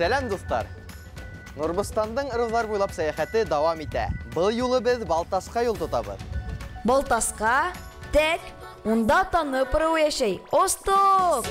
Сәләм, дуҫтар! Нурбостандың ырыуҙар буйлап сәйәхәте дауам итә. Был юлы беҙ Балтасҡа юл тотабыҙ. Балтасҡа? Тәк, унда Танып ырыуы йәшәй. Остоп!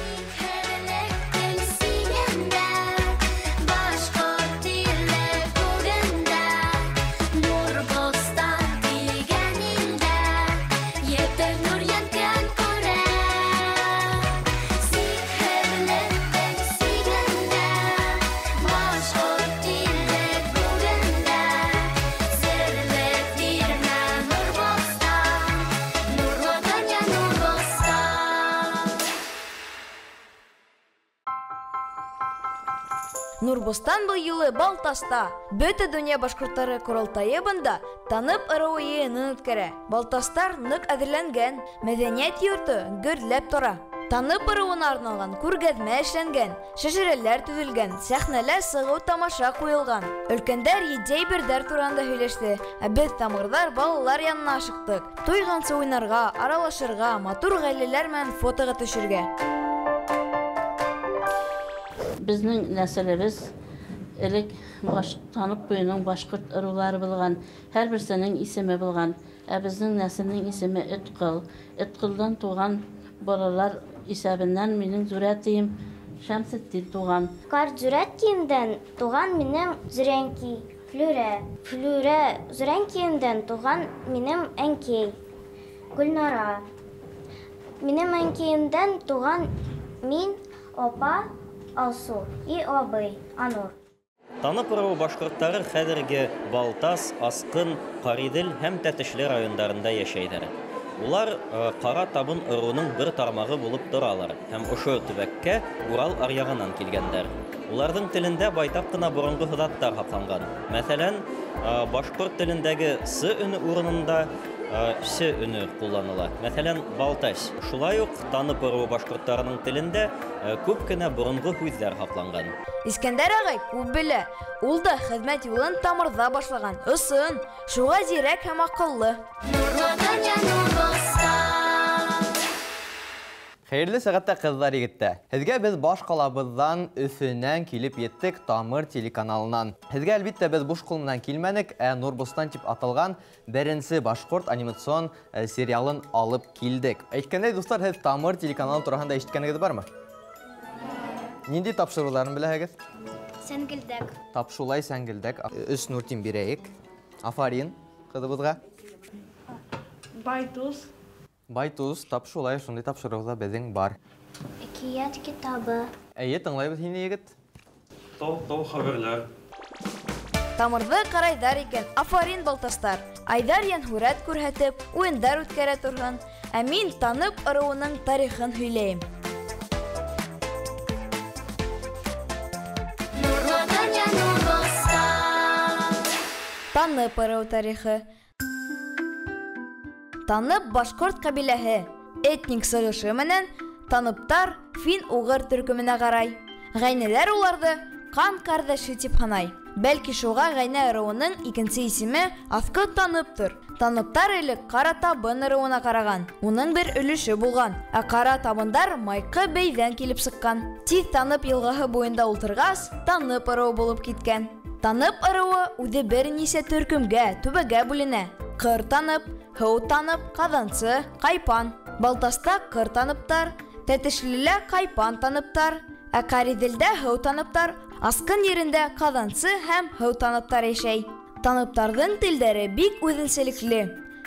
Нурбостан был юлы Балтаста. Бөтә донъя башҡорттары ҡоролтайы бында Танып ырыуы йыйынын үткәрә. Балтастар ныҡ әҙерләнгән, мәҙәниәт йорто гөрләп тора. Танып ырыуына арналған күргәҙмә эшләнгән, шәжәрәләр төҙөлгән, сәхнәлә сығыу тамаша ҡуйылған. Өлкәндәр етди әйберҙәр тураһында һөйләште, ә беҙ тамырҙар балалар янына ашыҡтыҡ. Туйғансы уйнарға, аралашырға, матур ғаиләләр менән фотоға төшөргә. Безнең нәселебеҙ элек Танып буйының башҡорт ырыуҙары булған, һәр берсенең исеме булған. Ә безнең нәселнең исеме Этҡыл. Этҡылдан туған балалар исәбеннән минең зүрәтием Шәмсетдин туған. Ҡарт зүрәткиемдән туған минең зүрәнкей Флүрә. Флүрә зүрәнкиемдән туған минең әнкей Гөлнара. Минең әнкейемдән туған мин, апа Алсу и абый Анур. Танып ырыуы башҡорттары хәҙерге Балтас, Асҡын, Ҡариҙел һәм Тәтешле райондарында йәшәйҙәр. Улар Ҡара Табын ырыуының бер тармағы булып торалар һәм ошо төбәккә Урал аръяғынан килгәндәр. Уларҙың телендә байтаҡ ҡына боронғо һыҙаттар һаҡланған. Мәҫәлән, башҡорт телендәге с өнө урынында с өнө ҡулланыла. Мәҫәлән, Балтас. Шулай уҡ Танып ырыуы башҡорттарының телендә күп кенә боронғо һүҙҙәр һаҡланған. Искәндәр ағай күп белә. Ул да хеҙмәт юлын тамырҙа башлаған. Ысын, шуға зирәк һәм аҡыллы. Хәйерле сәғәттә, ҡыҙҙар, егеттәр. Һеҙгә беҙ баш ҡалабыҙҙан Өфөнән килеп еттек, Тамыр телеканалынан. Һеҙгә, әлбиттә, беҙ буш ҡул менән килмәнек, ә Нурбостан тип аталған беренсе башҡорт анимацион сериалын алып килдек. Әйткәндәй, дуҫтар, һеҙ Тамыр телеканалы тураһында ишеткәнегеҙ бармы? Ниндәй тапшырыуҙарын беләһегеҙ? Сәнгелдәк. Тап шулай, Сәнгелдәк. 3 нур тин бирәйек. Афарин ҡыҙыбыҙға. Байтуз. Байтуз, тап шулай, шундай тапшырыуҙа беҙҙең бар. Әкиәт китабы. Әйе, тыңлайбыҙ һине, егет. Тау-тау хәбәрләр. Тамырҙы ҡарайҙар икән, афарин, балтастар. Айҙар йәнһүрәт күрһәтеп, уйындар үткәрә торһон. Ә мин Танып ырыуының тарихын һөйләйем. Танып ырыу тарихы. Танып башҡорт ҡәбиләһе этник сығышы менән таныптар фин-уғыр төркөмөнә ҡарай. Ғәйнәләр уларҙы ҡан ҡәрҙәше тип һанай. Бәлки шуға ғәйнә ырыуының икенсе исеме Аҫҡы Таныптыр. Таныптар элек Ҡара Табын ырыуына ҡараған, уның бер өлөшө булған. Ә Ҡара Табындар Майҡы бейҙән килеп сыҡҡан. Тиҙ Танып йылғаһы буйында ултырғас, Танып ырыуы булып киткән. Танып ырыуы үҙе бер нисә төркөмгә, түбәгә бүленә. Ҡыр Танып, Һыу Танып, Ҡаҙансы, Ҡайпан. Балтаста Ҡыр Таныптар, Тәтешлелә Ҡайпан Таныптар, ә Ҡариҙелдә Һыу Таныптар, Асҡын ерендә Ҡаҙансы һәм Һыу Таныптар йәшәй. Таныптарҙың телдәре бик үҙенсәлекле.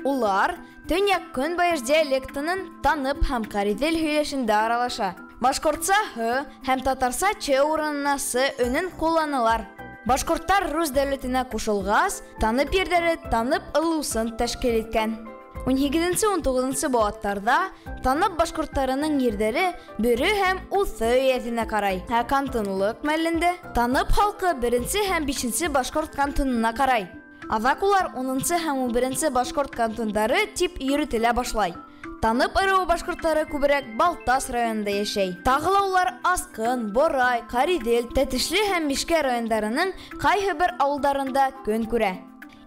Улар төньяҡ-көнбайыш диалектының Танып һәм Ҡариҙел һөйләшендә аралаша. Башҡортса һ һәм татарса ч урынына с өнөн ҡулланалар. Башҡорттар рус дәүләтенә ҡушылғас, Танып ерҙәре Танып ылыусын тәшкил иткән. 18-19 быуаттарҙа Танып башҡорттарының ерҙәре Бөрө һәм Уҫы өйәҙенә ҡарай. Ә кантонлыҡ мәлендә Танып халҡы 1-нсе һәм 5-нсе башҡорт кантонына ҡарай. Аҙаҡ улар 10-нсы һәм 11-нсе башҡорт кантондары тип йөрөтөлә башлай. Танып ырыуы башҡорттары күберәк Балтас районында йәшәй. Тағы ла улар Асҡын, Борай, Ҡариҙел, Тәтешле һәм Мишкә райондарының ҡайһы бер ауылдарында көн күрә.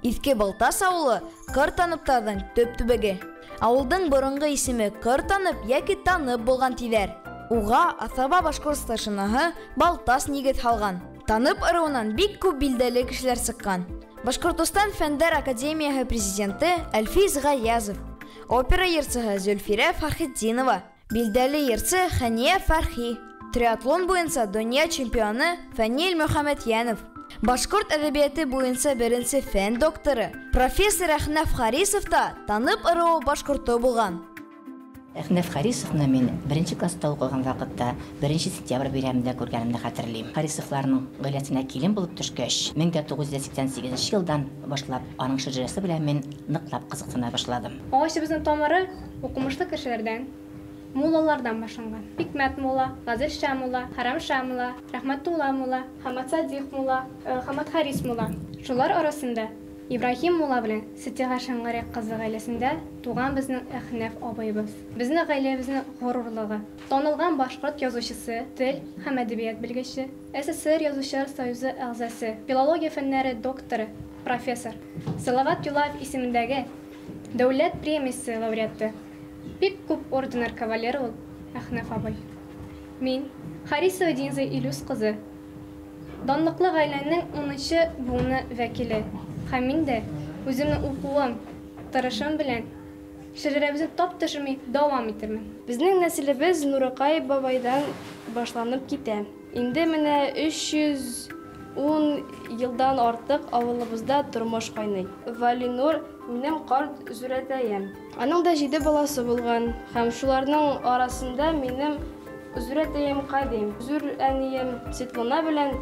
Иҫке Балтас ауылы Ҡыр Таныптарҙың төп төбәге. Ауылдың боронғо исеме Ҡыр Танып йәки Танып булған тиҙәр. Уға Аҫаба башҡорт старшинаһы Балтас нигеҙ һалған. Танып ырыуынан бик күп билдәле кешеләр сыҡҡан. Башҡортостан Фәндәр Академияһы президенты Әлфиз Ғаязов, опера йырсыһы Зөлфирә Фархетдинова, билдәле йырсы Хәниә Фәрхи, триатлон буйынса донъя чемпионы Фәнил Мөхәммәтйәнов, башҡорт әҙәбиәте буйынса беренсе фән докторы, профессор Әхнәф Харисов та Танып ырыуы башҡорто булған. Әхнәф Харисовны мин беренсе класста уҡыған ваҡытта 1 сентябрь бәйрәмендә күргәнемде хәтерләйем. Харисовларның ғаиләсенә килен булып төшкәс, 1988 йылдан башлап аның шәжәрәсе белән мин ныҡлап ҡыҙыҡһына башладым. Ағасыбыҙҙың тамыры уҡымышлы кешеләрҙән, муллаларҙан башланған. Хикмәт мулла, Ғазиз Ша мулла, Харам Ша мулла, Рәхмәтулла мулла, Хамат Садиҡ мулла, Хамат Харис мулла. Шулар араһында Ибраһим мулла белән Ситиға Шәңгәрәй ҡыҙы ғаиләсендә туған беҙҙең Әхнәф абыйыбыҙ. Беҙҙең ғаиләбеҙҙең ғорурлығы. Танылған башҡорт яҙыусыһы, тел һәм әҙәбиәт белгесе, СССР Яҙыусылар союзы ағзасы, филология фәндәре докторы, профессор, Салават Юлаев исемендәге дәүләт премияһы лауреаты. Бик күп ордендар кавалеры ул Әхнәф абый. Мин Харисова Динза Илюс ҡыҙы, данлыҡлы ғаиләнең 10-нсы быуыны вәкиле. Һәм мин дә үҙемдең уҡыуым, тырышым белән шәжәрәбеҙҙе тап төшөрмәй дауам итермен. Беҙҙең нәҫелебеҙ Нурыҡай бабайҙан башланып китә. Инде менә 310 йылдан артыҡ ауылыбыҙҙа тормош ҡайнай. Валинур минең ҡарт зүрәтәйем. Аның да 7 баласы булған һәм шуларның араһында минең зүрәтәйем Ҡәдим, зүр әнием Светлана белән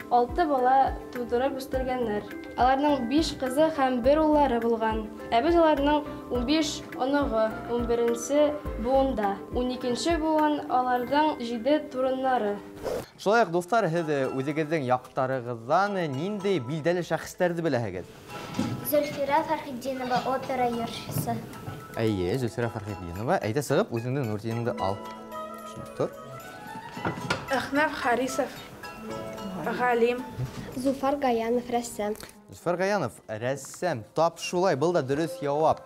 6 бала тыуҙырып үҫтергәндәр. Аларның 5 ҡыҙы һәм 1 уллары булған. Ә беҙ аларның 15 оноғо, 11-нсе быуында, 12-нсе быуын аларҙың 7 турыннары. Шулай уҡ, дуҫтар, һеҙ үҙегеҙҙең яҡтарығыҙҙан ниндәй билдәле шәхестәрҙе беләһегеҙ? Зөлфирә Фәрхетдинова, опера йырсыһы. Эйе, Зөлфирә Фәрхетдинова. Әйҙә сығып, үҙеңдең Нуртинеңде ал. Шунда тор. Әхнәф Харисов, ғалим. Зуфар Гаянов, рәссам. Зуфар Гаянов, рәссам. Тап шулай, был да дөрөҫ яуап.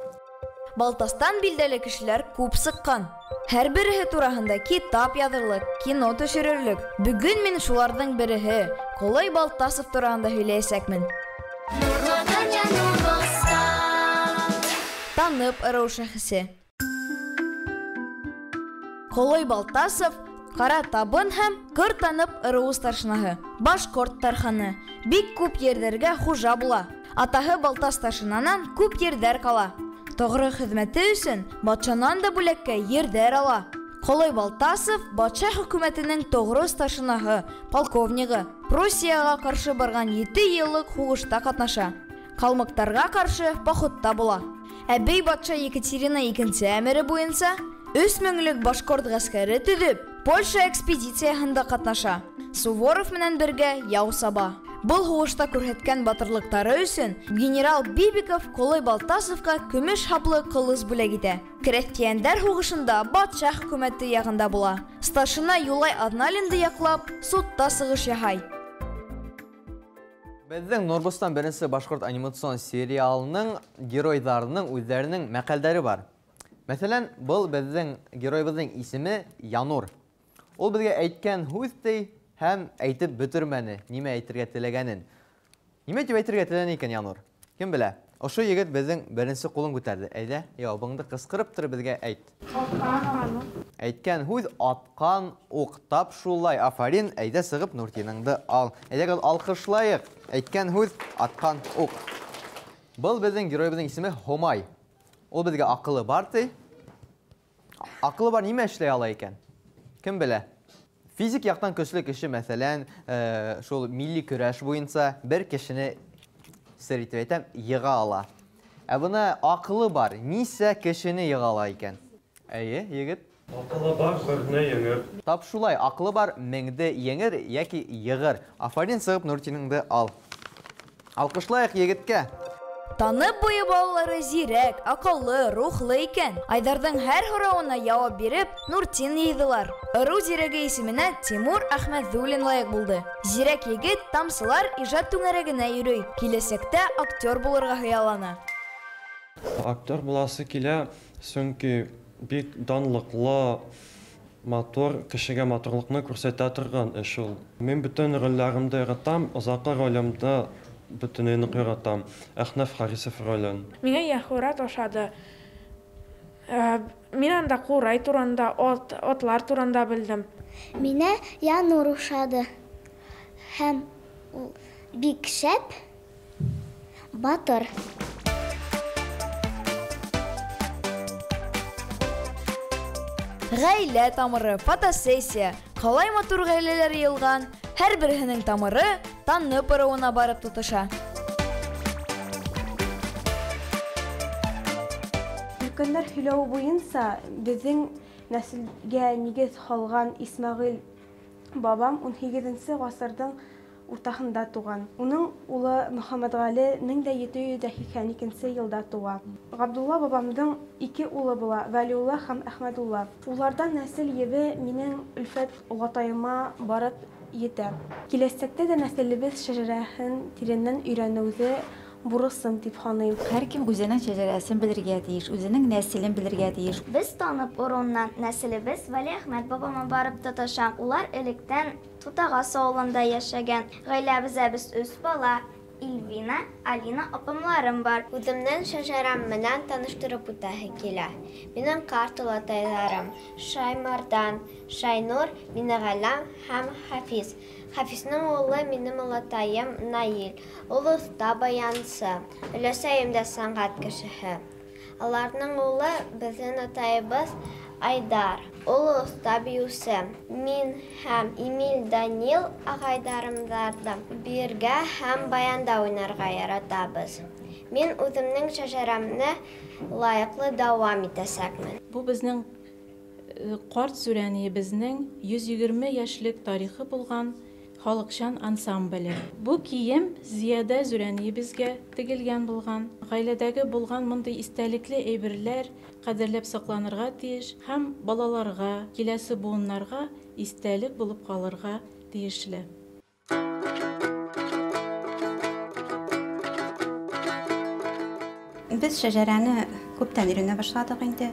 Балтастан билдәле кешеләр күп сыҡҡан. Һәр береһе тураһында китап яҙырлыҡ, кино төшөрөрлөк. Бөгөн мин шуларҙың береһе, Ҡолай Балтасов тураһында һөйләйәсәкмен. Танып ырыу шәхесе. Ҡолай Балтасов Ҡара Табын һәм Ҡыр Танып ырыуы старшинаһы, башҡорт тарханы, бик күп ерҙәргә хужа була. Атаһы Балтас старшинанан күп ерҙәр ҡала. Тоғро хеҙмәте өсөн батшанан да бүләккә ерҙәр ала. Ҡолай Балтасов батша хөкүмәтенең тоғро старшинаһы, полковнигы, Пруссияға ҡаршы барған 7 йыллыҡ һуғышта ҡатнаша. Ҡалмыҡтарға ҡаршы походта була. Әбей батша Екатерина II әмере буйынса 3 меңлек башҡорт ғәскәре төҙөп, Польша экспедицияһында ҡатнаша. Суворов менән бергә яу саба. Был һуғышта күрһәткән батырлыҡтары өсөн генерал Бибиков Ҡолай Балтасовҡа көмөш һаплы ҡылыс бүләк итә. Крәҫтиәндәр һуғышында батша хөкүмәте яғында була. Старшина Юлай Аҙналинды яҡлап, судта сығыш яһай. Беҙҙең Нурбостан беренсе башҡорт анимацион сериалының геройҙарының үҙҙәренең мәҡәлдәре бар. Мәҫәлән, был беҙҙең геройыбыҙҙың исеме Янур. Ул беҙгә әйткән һүҙ ти һәм әйтеп бөтөрмәне, нимә әйтергә теләгәнен. Нимә тип әйтергә теләне икән Янур? Кем белә? Ошо егет беҙҙең беренсе ҡулын күтәрҙе. Әйҙә, яуабыңды ҡысҡырып тороп беҙгә әйт. Әйткән һүҙ атҡан уҡ. Тап шулай. Афарин, әйҙә сығып Нуртиныңды ал. Әйҙәгеҙ алҡышлайыҡ. Әйткән һүҙ атҡан уҡ. Был беҙҙең геройыбыҙҙың исеме Һомай. Ул беҙгә аҡылы бар ти. Аҡылы бар нимә эшләй ала икән? Кем белә? Физик яҡтан көслө кеше, мәҫәлән, шул милли көрәш буйынса бер кешене, сер итеп әйтәм, йыға ала. Ә бына аҡылы бар, нисә кешене йыға ала икән? Әйе, егет. Аҡылы бар, берне еңер. Тап шулай, аҡылы бар, меңде еңер йәки йығыр. Афарин, сығып Нуртиныңды ал. Алҡышлайыҡ егеткә. Танып буйы балалары зирәк, аҡыллы, рухлы икән. Айҙарҙың һәр һорауына яуап биреп, Нуртин йыйҙылар. Ырыу зирәге исеменә Тимур Әхмәҙуллин лайыҡ булды. Зирәк егет Тамсылар ижад түңәрәгенә йөрөй. Киләсәктә актер булырға хыяллана. Актер буласы килә, сөнки бик данлыҡлы матур, кешегә матурлыкны күрсәтә торган эш ул. Мин бөтен рольләремдә яратам, озакы ролемдә бөтенләй нык яратам. Әхнәф Харисов ролен. Миңа Яхурат ошады. Мин анда Курай турында, атлар турында белдем. Мине Янур ошады. Һәм ул бик шәп, батыр. Ғаилә тамыры, фотосессия, ҡалай матур ғаиләләр йыйылған, һәр береһенең тамыры Танып ырыуына барып тоташа. Өлкәннәр һөйләүе буйынса беҙҙең нәҫелгә нигеҙ һалған Исмәғил бабам 18-нсе ғасырҙың уртаһында туған. Уның улы Мөхәммәтғәле 1782 йылда тыуа. Ғабдулла бабамдың ике улы була, Вәлиулла һәм Әхмәдулла. Уларҙан нәҫел ебе минең Өлфәт олатайыма барып етә. Киләсәктә дә нәҫелебеҙ шәжәрәһен тирәннән өйрәнеүҙе бурысым тип һаныйым. Һәр кем үҙенең шәжәрәсен белергә тейеш, үҙенең нәҫелен белергә тейеш. Беҙ Танып урынынан нәҫелебеҙ Вәлиәхмәт бабама барып тоташа. Улар электән Тутағас ауылында йәшәгән. Ғаиләбеҙҙә беҙ өс бала, Ильвина, Алина апамларым бар. Үҙемдең шәжәрәм менән таныштырып үтәһе килә. Минең ҡарт олатайҙарым Шаймардан, Шайнур, Минеғәләм һәм Хафиз. Хафизның улы минең олатайым Наил. Ул оҫта баянсы, өләсәйем дә сәнғәт кешеһе. Аларның улы беҙҙең атайыбыҙ Айдар. Ул оҫта бейеүсе. Мин һәм Эмиль Данил ағайҙарымдарҙы бергә һәм баянда уйнарға яратабыҙ. Мин үҙемдең шәжәрәмде лайыҡлы дауам итәсәкмен. Бу беҙҙең ҡарт сүрәнейебеҙҙең 120 йәшлек тарихы булған халыҡсан ансамбле. Бу кейем Зияда зүрәнейебеҙгә тегелгән булған. Ғаиләдәге булған мондый иҫтәлекле әйберләр ҡәҙерләп саҡланырға тейеш һәм балаларға, киләсе быуыннарға иҫтәлек булып ҡалырға тейешле. Беҙ шәжәрәне күптән өйрәнә башланыҡ инде.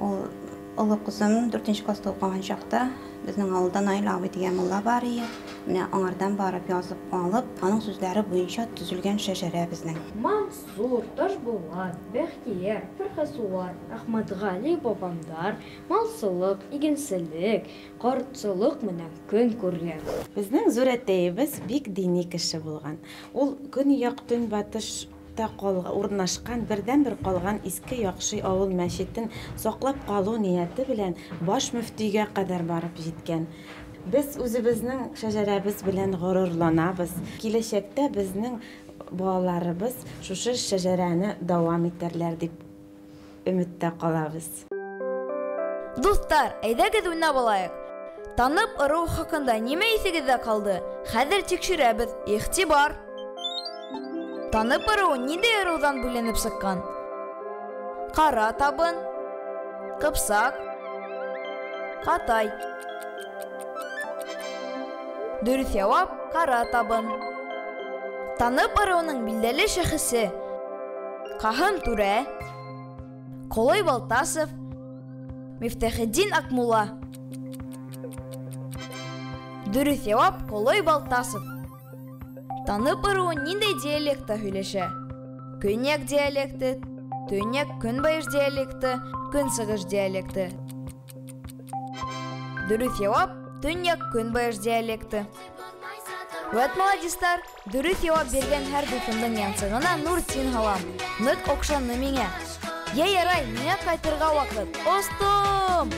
Ул оло ҡыҙым 4-нсе класста уҡыған чаҡта беҙҙең ауылда Наил абый тигән мулла бар ине. Менә аңардан барып язып алып, аның сүҙҙәре буйынса төҙөлгән шәжәрә беҙҙең. Мансур, Ташбулат, Бәхтияр, Фәрхәсуар, Әхмәтғәли бабамдар малсылыҡ, игенселек, ҡартсылыҡ менән көн күргән. Беҙҙең ҙур әтәйебеҙ бик дини кеше булған. Ул көньяҡ-көнбатыш урынлашҡан берҙән-бер ҡалған Иҫке Яҡшы ауыл мәсетен саҡлап ҡалыу ниәте белән баш мөфтигә ҡәҙәр барып еткән. Беҙ үҙебеҙҙең шәжәрәбеҙ белән ғорурланабыҙ. Киләсәктә беҙҙең балаларыбыҙ шушы шәжәрәне дауам итәрләр тип өмөттә ҡалабыҙ. Дуҫтар, әйҙәгеҙ уйнап алайыҡ. Танып ырыу хаҡында нимә иҫегеҙҙә ҡалды? Хәҙер тикшерәбеҙ. Иғтибар! Танып ырыуы ниндәй ырыуҙан бүленеп сыҡҡан? Ҡара табын, ҡыпсаҡ, ҡатай. Дөрөҫ яуап — ҡара табын. Танып ырыуының билдәле шәхесе Ҡаһым Түрә, Ҡолой Балтасов, Мифтахетдин Аҡмулла. Дөрөҫ яуап — Ҡолой Балтасов. Танып ырыуы ниндәй диалектта һөйләшә? Көньяҡ диалекты, төньяҡ-көнбайыш диалекты, көнсығыш диалекты. Дөрөҫ яуап — төньяҡ-көнбайыш диалекты. Вәт молодистар, дөрөҫ яуап биргән һәр дуҫымдың янсығына нур тин һалам. Ныҡ оҡшаны миңә. Йә ярай, миңә ҡайтырға ваҡыт. Остом!